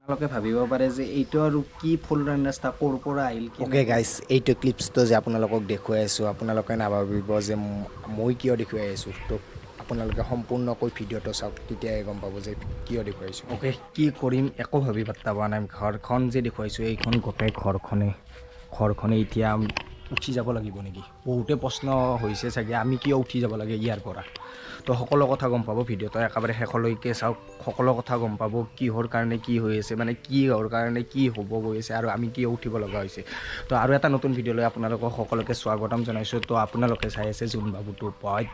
আপোনালোকে ভাবিব পাৰে যে এইটো আৰু কি ফ'ৰ লাইন ৰাস্তা, ক'ৰ পৰা আহিল? অ'কে গাইজ, এইটো ক্লিপছটো যে আপোনালোকক দেখুৱাই আছোঁ, আপোনালোকে নাভাবিব যে মই কিয় দেখুৱাই আছোঁ। তো আপোনালোকে সম্পূৰ্ণকৈ ভিডিঅ'টো চাওক, তেতিয়াহে গম পাব যে কিয় দেখুৱাইছোঁ। অ'কে, কি কৰিম একো ভাবি পাত্তা পোৱা নাই। ঘৰখন যে দেখুৱাইছোঁ, এইখন গোটেই ঘৰখনে এতিয়া উঠি যাব লাগিব নেকি? বহুতে প্ৰশ্ন হৈছে চাগে, আমি কিয় উঠি যাব লাগে ইয়াৰ পৰা? তো সকলো কথা গম পাব, ভিডিঅ'টো একেবাৰে শেষলৈকে চাওক, সকলো কথা গম পাব কিহৰ কাৰণে কি হৈ আছে, মানে কিহৰ কাৰণে কি হ'ব গৈ আছে আৰু আমি কিয় উঠিব লগা হৈছে। তো আৰু এটা নতুন ভিডিঅ' লৈ আপোনালোকক সকলোকে স্বাগতম জনাইছোঁ। তো আপোনালোকে চাই আছে জোনবাবু 2.0।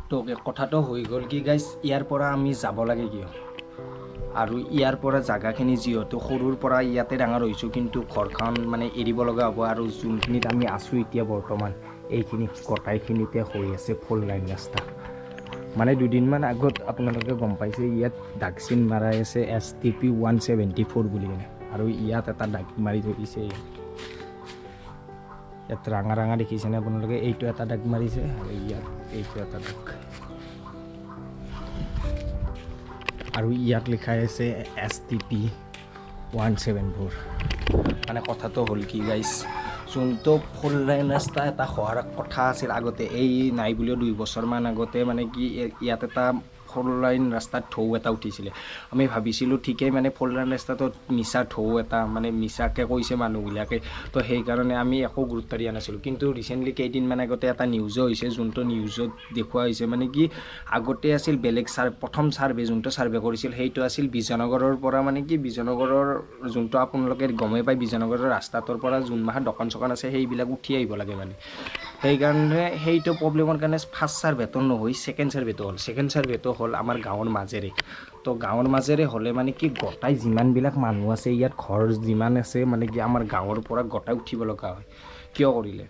তো কথাটো হৈ গ'ল কি গাইজ, ইয়াৰ পৰা আমি যাব লাগে কিয়? আৰু ইয়াৰ পৰা জাগাখিনি যিহেতু সৰুৰ পৰা ইয়াতে ডাঙৰ হৈছোঁ, কিন্তু ঘৰখন মানে এৰিব লগা হ'ব। আৰু যোনখিনিত আমি আছোঁ এতিয়া বৰ্তমান, এইখিনি গোটাইখিনিতে হৈ আছে ফ'ৰ লাইন ৰাস্তা। মানে দুদিনমান আগত আপোনালোকে গম পাইছে, ইয়াত দাগ চিন মাৰাই আছে STP 174 বুলি কিনে, আৰু ইয়াত এটা দাগ মাৰি থৈ দিছে। ইয়াত ৰাঙা ৰাঙা দেখিছেনে আপোনালোকে? এইটো এটা দাগ মাৰিছে আৰু ইয়াত এইটো এটা দাগ, আৰু ইয়াত লিখাই আছে STP 174। মানে কথাটো হ'ল কি গাইজ, যোনটো ফ'ৰ লাইন ৰাস্তা এটা হোৱাৰ কথা আছিল আগতে, এই নাই বুলিও 2 বছৰমান আগতে মানে কি ইয়াত এটা ফ'ৰ লাইন ৰাস্তাত ঢৌ এটা উঠিছিলে। আমি ভাবিছিলোঁ ঠিকেই, মানে ফ'ৰ লাইন ৰাস্তাটোত মিছা ঢৌ এটা, মানে মিছাকৈ কৈছে মানুহবিলাকে, তো সেইকাৰণে আমি একো গুৰুত্ব দিয়া নাছিলোঁ। কিন্তু ৰিচেণ্টলি কেইদিনমান আগতে এটা নিউজো হৈছে, যোনটো নিউজত দেখুওৱা হৈছে মানে কি আগতে আছিল বেলেগ প্ৰথম ছাৰ্ভে যোনটো ছাৰ্ভে কৰিছিল সেইটো আছিল বিজয়নগৰৰ পৰা, মানে কি বিজয়নগৰৰ যোনটো আপোনালোকে গমেই পায়, বিজয়নগৰৰ ৰাস্তাটোৰ পৰা যোন মাহত দোকান চোকান আছে সেইবিলাক উঠি আহিব লাগে মানে। সেইকাৰণে সেইটো প্ৰব্লেমৰ কাৰণে ফাৰ্ষ্ট ছাৰ্ভেটো নহয়, ছেকেণ্ড ছাৰ্ভেটো হ'ল। ছেকেণ্ড ছাৰ্ভেটো হ'ল আমাৰ গাঁৱৰ মাজেৰে। তো গাঁৱৰ মাজেৰে হ'লে মানে কি গোটাই যিমানবিলাক মানুহ আছে ইয়াত, ঘৰ যিমান আছে মানে কি আমাৰ গাঁৱৰ পৰা গোটাই উঠিব লগা হয়। কিয় কৰিলে?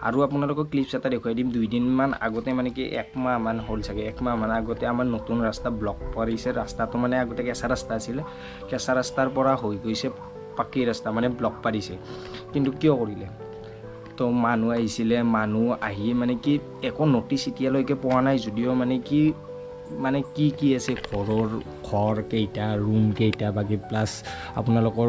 আৰু আপোনালোকক ক্লিপছ এটা দেখুৱাই দিম। দুইদিনমান আগতে মানে কি একমাহমান হ'ল চাগে, একমাহমান আগতে আমাৰ নতুন ৰাস্তা ব্লক পৰিছে। ৰাস্তাটো মানে আগতে কেঁচা ৰাস্তা আছিলে, কেঁচা ৰাস্তাৰ পৰা হৈ গৈছে পাকী ৰাস্তা, মানে ব্লক পাৰিছে। কিন্তু কিয় কৰিলে? তো মানুহ আহিছিলে, মানুহ আহি মানে কি একো নটিচ এতিয়ালৈকে পোৱা নাই যদিও মানে কি মানে কি কি আছে, ঘৰৰ ঘৰ কেইটা, ৰুম কেইটা, বাকী প্লাছ আপোনালোকৰ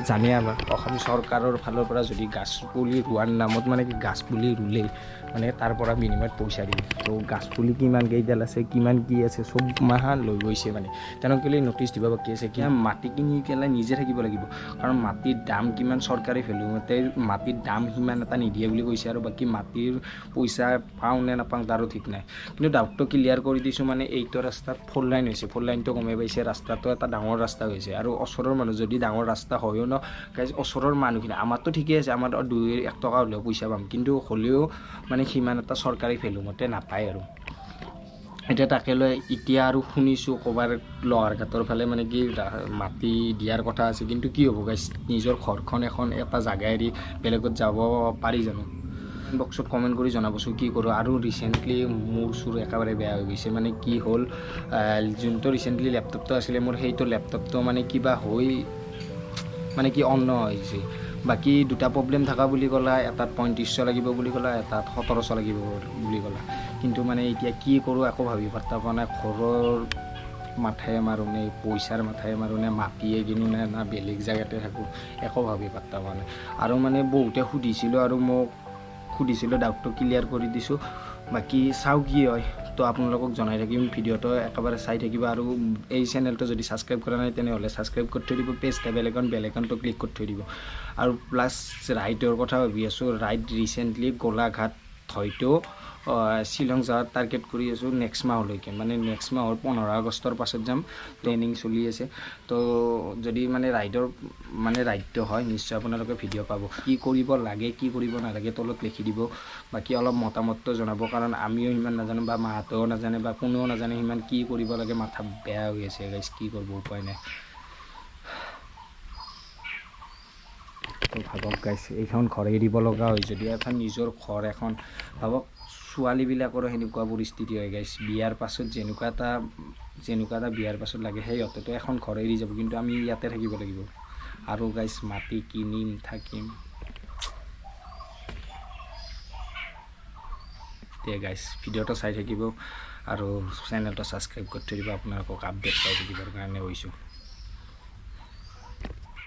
জানে আমাৰ অসম চৰকাৰৰ ফালৰ পৰা যদি গাছ পুলি ৰোৱাৰ নামত মানে কি গাছ পুলি ৰুলেই মানে তাৰ পৰা বিনিময়ত পইচা দিয়ে। তো গাছ পুলি কিমান কেইডাল আছে, কিমান কি আছে, চব মাহা লৈ গৈছে মানে। তেনেকৈ নটিচ দিব বাকী আছে কি মাটি কিনি পেলাই নিজে থাকিব লাগিব, কাৰণ মাটিৰ দাম কিমান চৰকাৰী ভেলু মতে মাটিৰ দাম সিমান এটা নিদিয়ে বুলি কৈছে। আৰু বাকী মাটিৰ পইচা পাওঁ নে নাপাওঁ তাৰো ঠিক নাই। কিন্তু ডাউটটো ক্লিয়াৰ কৰি দিছোঁ, মানে এইটো ৰাস্তাত ফ'ৰ লাইন হৈছে, ফ'ৰ লাইনটো গমেই পাইছে, ৰাস্তাটো এটা ডাঙৰ ৰাস্তা হৈছে। আৰু ওচৰৰ মানুহ যদি ডাঙৰ ৰাস্তা হয়ো ন গাইজ, ওচৰৰ মানুহখিনি আমাৰতো ঠিকেই আছে, আমাৰ 2-1 টকা হ'লেও পইচা পাম, কিন্তু হ'লেও মানে সিমান এটা চৰকাৰী ভেলু মতে নাপায়। আৰু এতিয়া তাকে লৈ এতিয়া আৰু শুনিছোঁ ক'ৰবাৰ লোহাৰঘাটৰ ফালে মানে কি মাটি দিয়াৰ কথা আছে, কিন্তু কি হ'ব গাইজ, নিজৰ ঘৰখন এখন এটা জাগা এৰি বেলেগত যাব পাৰি জানো? বক্সত কমেণ্ট কৰি জনাবচোন কি কৰোঁ। আৰু ৰিচেণ্টলি মোৰ চুৰ একেবাৰে বেয়া হৈ গৈছে, মানে কি হ'ল, যোনটো ৰিচেণ্টলি লেপটপটো আছিলে মোৰ, সেইটো লেপটপটো মানে কিবা হৈ মানে কি অন হৈছে। বাকী দুটা প্ৰব্লেম থকা বুলি ক'লা, এটাত 3500 লাগিব বুলি ক'লা, এটাত 1700 লাগিব বুলি ক'লা। কিন্তু মানে এতিয়া কি কৰোঁ একো ভাবি পাত্তা পোৱা নাই। ঘৰৰ মাথায়ে মাৰোঁ নে পইচাৰ মাথায়ে মাৰোঁ নে মাটিয়ে কিনো নে না বেলেগ জেগাতে থাকোঁ, একো ভাবি পাত্তা পোৱা নাই। আৰু মানে বহুতে সুধিছিলোঁ আৰু মোক সুধিছিলোঁ, ডাউটটো ক্লিয়াৰ কৰি দিছোঁ, বাকী চাওঁ কি হয়। তো আপোনালোকক জনাই থাকিম, ভিডিঅ'টো একেবাৰে চাই থাকিব। আৰু এই চেনেলটো যদি ছাবস্ক্ৰাইব কৰা নাই তেনেহ'লে ছাবস্ক্ৰাইব কৰি থৈ দিব, পেজ বেল আইকনটো ক্লিক কৰি থৈ দিব। আৰু প্লাছ ৰাইডৰ কথা ভাবি আছোঁ, ৰাইড ৰিচেণ্টলি গোলাঘাট হয়তো শ্বিলং যোৱাৰ টাৰ্গেট কৰি আছোঁ নেক্সট মাহলৈকে, মানে নেক্সট মাহৰ 15 আগষ্টৰ পাছত যাম, প্লেনিং চলি আছে। তো যদি মানে ৰাইডৰ মানে ৰাইডটো হয় নিশ্চয় আপোনালোকে ভিডিঅ' পাব। কি কৰিব লাগে কি কৰিব নালাগে তলত লিখি দিব, বাকী অলপ মতামতটো জনাব, কাৰণ আমিও সিমান নাজানো বা মাহঁতেও নাজানে বা কোনেও নাজানে সিমান কি কৰিব লাগে। মাথা বেয়া হৈ আছে গাইজ, কি কৰিব উপায় নাই। তো ভাবক গাইজ, এইখন ঘৰ এৰিব লগা হয় যদি এখন নিজৰ ঘৰ এখন, ভাবক ছোৱালীবিলাকৰো সেনেকুৱা পৰিস্থিতি হয় গাইজ। বিয়াৰ পাছত যেনেকুৱা এটা বিয়াৰ পাছত লাগে, সিহঁতেতো এখন ঘৰ এৰি যাব, কিন্তু আমি ইয়াতে থাকিব লাগিব। আৰু গাইজ মাটি কিনিম থাকিম। তে গাইজ ভিডিঅ'টো চাই থাকিব। আৰু চেনেলটো ছাবস্ক্ৰাইব কৰি থৈ দিব। আপোনালোকক আপডেট পাই থাকিবৰ কাৰণে কৈছোঁ।